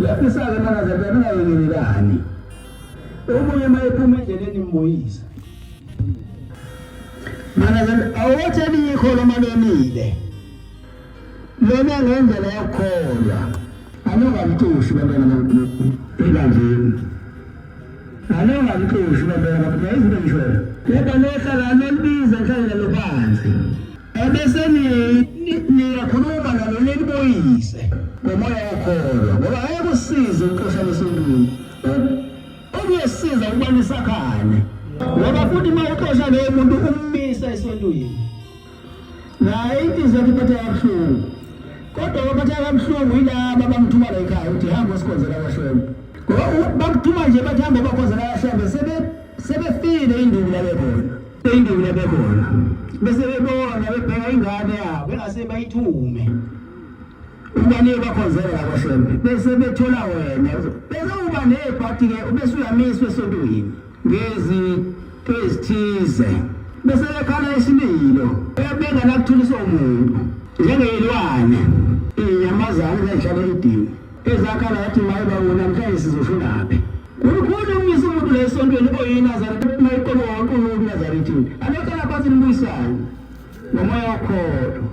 Ngiyafisa-ke manazaretha ningayengelelani. Omunye uma ephuma endleleni mbuyisa. Manazaretha awuthi elinye ikholwa uma lemile. Lena ngendlela yokukholwa. Anongamxoshi bantwana baNkulunkulu ebandleni. Anongamxoshi bantwana baNkulunkulu izinto engishoyo. Kepha nehlala nolibiza nihlale nalo phansi. Ebese niyakhuluma nalo nilibuyise ngomoya wokholwa ngoba ngeke usize ukuxoshana esontweni. Okuyosiza ukuba nisakhane. Ngoba futhi uma uxosha loyo muntu ummisa esontweni. Naye inhliziyo yakhe iphatheka kabuhlungu. Kodwa abaphatheka kabuhlungu yilaba abamthuma la ekhaya ukuthi hamba osikhonzela kwaShembe. Ngoba bakuthuma nje bathi hamba bakhonzela kwaShembe sebe sebefile induku la bekhona. Induku la bekhona. Bese bebona bebheka ingane yabo engase bayithume. Ukuba niye bakhonzela la kwaShembe. Bese bethola wena. Bese uba nebhadi ke bese uyamiswa esontweni. Ngezinto ezithize bese bekhala isililo bengenakuthuliswa umuntu njengeyilwane inyamazane ezayihlala edini ezakhala yathi maye babo namhlanje sizoshonaphi. Kukhulu ukumisa umuntu la esontweni oyinazaretha mayiqobo wonke umuntu eNazarethini anocela phansi nibuyisane ngomoya wokholo.